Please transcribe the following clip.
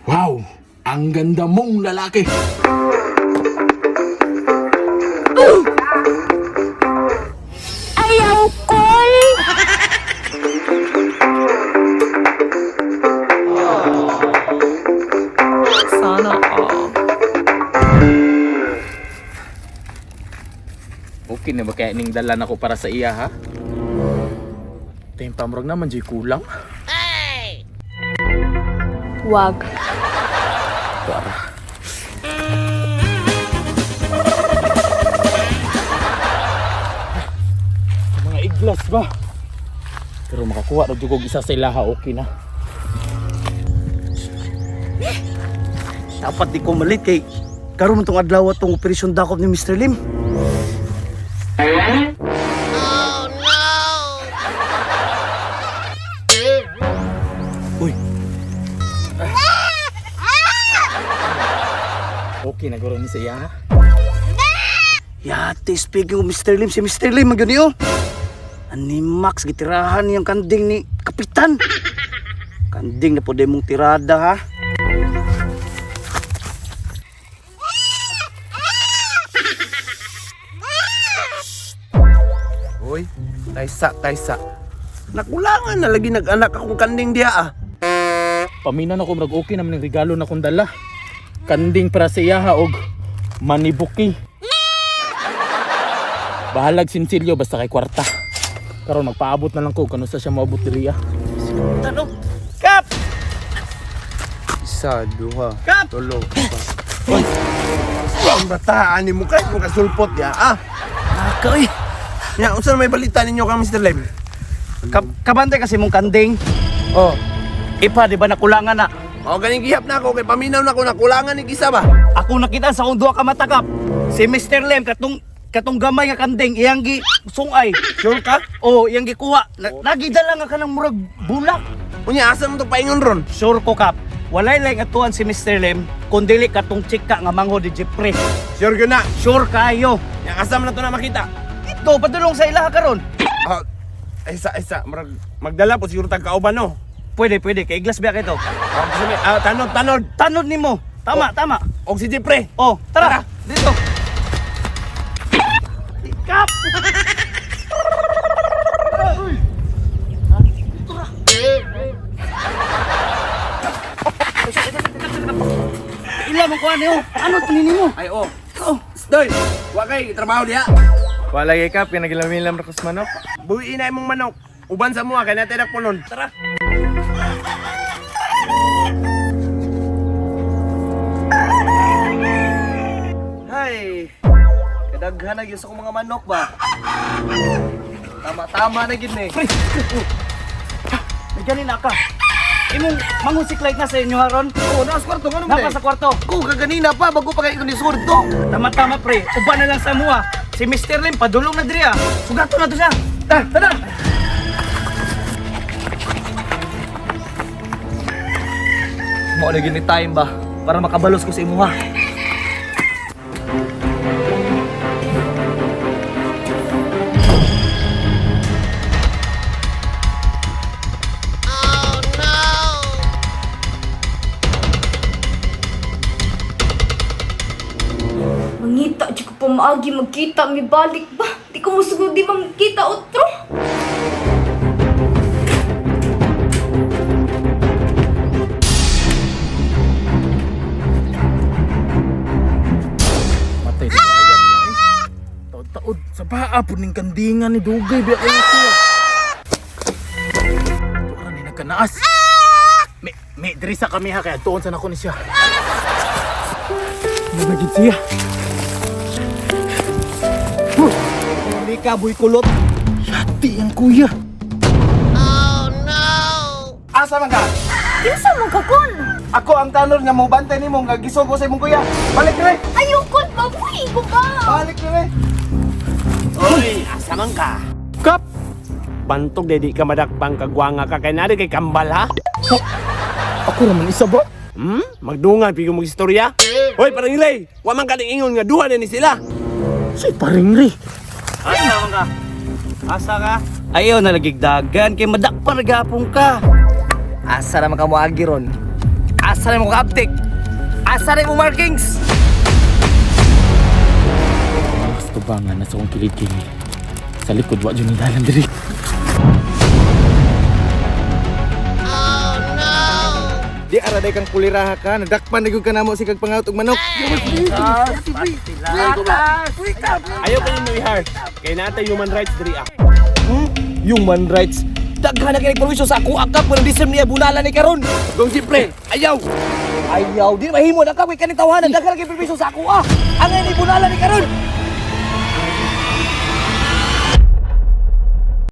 Wow! Ang ganda mong lalaki! Ay, angkol! Sana all. Okay na ba kaya ning dala nako para sa iya ha? Ito yung pamurag naman, Jay, kulang. Wag. Para. Mga iglas ba? Pero makakuha ra jud og isa sa ilaha, okay na. Dapat di ko malit kay karon man tong adlaw tong operasyon dakop ni Mr. Lim. Uy, Okay na guro ni sa iya ha? yate speaking of Mr. Lim, si Mr. Lim man gyud niyo. Ani Max gitirahan niyang kanding ni Kapitan. Kanding na po mong tirada ha. Uy, taysa, taysa. Nakulangan na lagi nag-anak akong kanding diha ah. Pamina na ko murag okay naman ning regalo na kong dala. Kanding para sa iya ha og manibuki. Bahalag sinsilyo basta kay kwarta. Karon magpaabot na lang ko kanu sa siya moabot diri ah. Tanong. Kap! Isa, duha, Kap! tulo, upat. Uy! Ang bataan ni mo kahit mo kasulpot ya ah. Naka oy. Nya, unsa na may balita ninyo kang Mr. Lim? Kap kabantay kasi mong kanding. Oh, Ipa di ba nakulangan na? o ganing gihap na ako kay paminaw na ako nakulangan ni isa ba. Ako nakita sa akong duha ka mata kap. Si Mr. Lim katong katong gamay nga kanding iyang gi sungay. Sure ka? Oh, iyang gikuha. Na, nagidala nga kanang murag bulak. Unya asa man to paingon ron? Sure ko kap. Walay lang atuan si Mr. Lim kun dili katong chika nga manghod ni Jeffrey. Sure gyud na. Sure kayo. Nya asa man na to na makita? Ito padulong sa ilaha karon. Ah, isa isa murag magdala po siguro tag kauban no. Pwede pwede kay iglas biya kito. Oh, kasi may- ah, tanod tanod. Tanod nimo. Tama tama. Og si Jeffrey. Oh, tara. Dito. Kap. Ila mo kuha niyo. Ano to nimo? Ay oh. Oh, Stoy. Wa kay trabaho diha. Wala kay kap, pinagilamin lang rakas manok. Buwiin na imong manok. Uban sa mua kay natay punon. Tara. Hay. Kadaghan na gyud sa akong mga manok ba. Tama-tama na gyud ni. Pre. May ganin na ka. Imong mangusiklay na sa inyo haron. Oo, nasa kwarto ngano Napa sa kwarto. Ko kaganina pa bago pa kay ni surdo. Tama-tama pre, uban na lang sa mua. Si Mr. Lim padulong na diri ah. Sugato na to siya. Ta, tara. Mo na gyud ni time ba para makabalos ko sa imuha. Mangita, di ko pa maagi magkita, may balik ba? Di ko musugod di ba magkita otro? Matay sa bayan niya eh. Taod-taod sa baa po ning kandingan ni Dugay biya kayo siya. Tuara ni nagkanaas. Me, diri sa kami ha kaya tuon sa nako ni siya. Nagagid siya. Hindi ka buy kulot. Yati ang kuya. Asa man ka? Kinsa man ka kon? Ako ang tanod nga mobantay nimo nga gisugo sa imong kuya. Balik dire. Ayaw kon, babuhi ko ba? Balik dire. Oy, asa man ka? Kap! Bantog di ka madakpang kagwanga ka kay nari kay kambal ha. Ako raman isa ba? Magdungan pigo mag istorya. Hoy, parang ilay. Wa man kaning ingon nga duha na ni sila. Si paring Ray. Asa man ka? Asa ka? Ayaw na lagigdagan kay madakpan na gapon ka. Asa naman ka mo agi ron? Asa naman ka uptick? Asa na mo markings? Mas tubangan na sa akong kilid kini. Sa likod wa jud ni dalan diri. Di ara day kang kuliraha ka, nadakpan na gyud ka namo si kag pangaut og manok. Ayaw kayo no ihar. Kay natay human rights diri ah. Human rights. Daghan na kay perwisyo sa ako akap kung deserve niya bunalan ni karon. Kung siyempre, ayaw. Ayaw, di mahimo na kap kay kaning tawanan daghan na kay perwisyo sa ako ah. Ang ni bunalan ni karon.